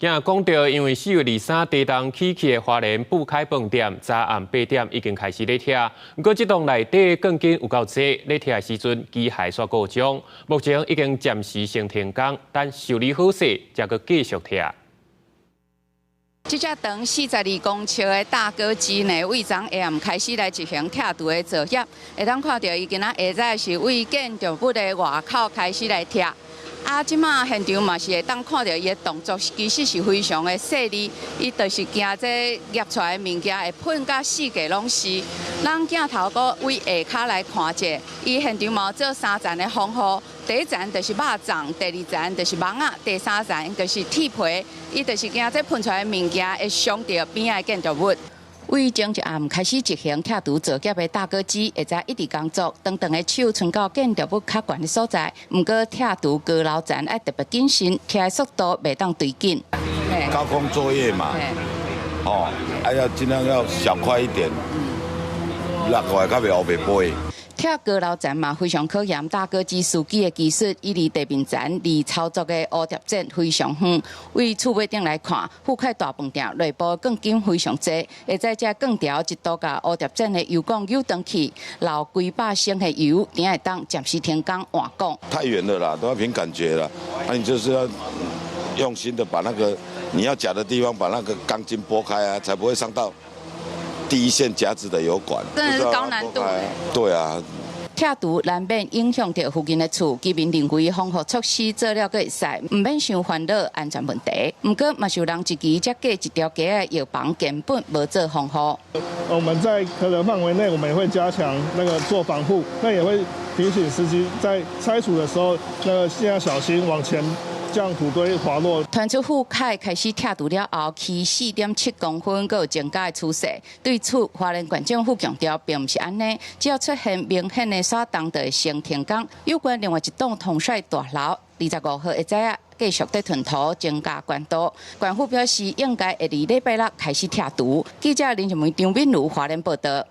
今日講到，因為4月23地動起去的花蓮富凱飯店，昨暗8點已經開始咧拆。毋過這棟內底鋼筋有夠濟，咧拆的時陣機械煞故障，目前已經暫時先停工，等修理好勢，才閣繼續拆。這隻長42公尺的打割機呢，對昨下暗開始來執行拆除的作業，會當看著伊今仔下早是對建築物的外口開始來拆。啊，這馬現場嘛是會當看著伊的動作，其實是非常的細膩。伊就是驚這捏出來的物件會噴甲四界攏是。咱鏡頭閣對下跤來看者，伊現場嘛有做三層的防護，第一層就是肉粽，第二層就是網仔，第三層就是鐵皮。伊就是驚這噴出來的物件會傷著邊仔的建築物。對前一暗開始執行拆除作業的打割機，下早一直工作，長長的手伸到建築物較懸的所在。毋過拆除高樓層愛特別謹慎，拆的速度袂當刣緊。高空作業嘛，哦，啊要盡量要小塊一點，落來較袂烏白飛。拆高樓層嘛，非常考驗打割機司機的技術，伊離地面層離操作的烏蝶剪非常遠。對厝尾頂來看，富凱大飯店內部鋼筋非常濟，會使這鋼條一度共烏蝶剪的油管扭斷去，漏幾百升的油，才會當暫時停工換管。太遠了啦，都要憑感覺啦。啊，你就是要用心的把那個你要夾的地方把那個鋼筋撥開啊，才不會傷到第一線夾子的油管。真的是高難度。對啊。拆除難免影響著附近的厝，居民認為防護措施做了閣會使，毋免傷煩惱安全問題。毋過嘛是有人質疑，這隔一條街的藥房根本無做防護。我們在可能範圍內，我們也會加強那個做防護，那也會提醒司機在拆除的時候，那個盡量小心往前。將土堆滑落。傳出富凱開始拆除了後，起4.7公分，閣有增加的趨勢。對此，花蓮縣政府強調，並毋是按呢，只要出現明顯的徙動，就會先停工。有關另外一棟統帥大樓，25號下早仔繼續佇吞土增加懸度。縣府表示，應該會佇禮拜六開始拆除。記者林靜梅、張敏如花蓮報道。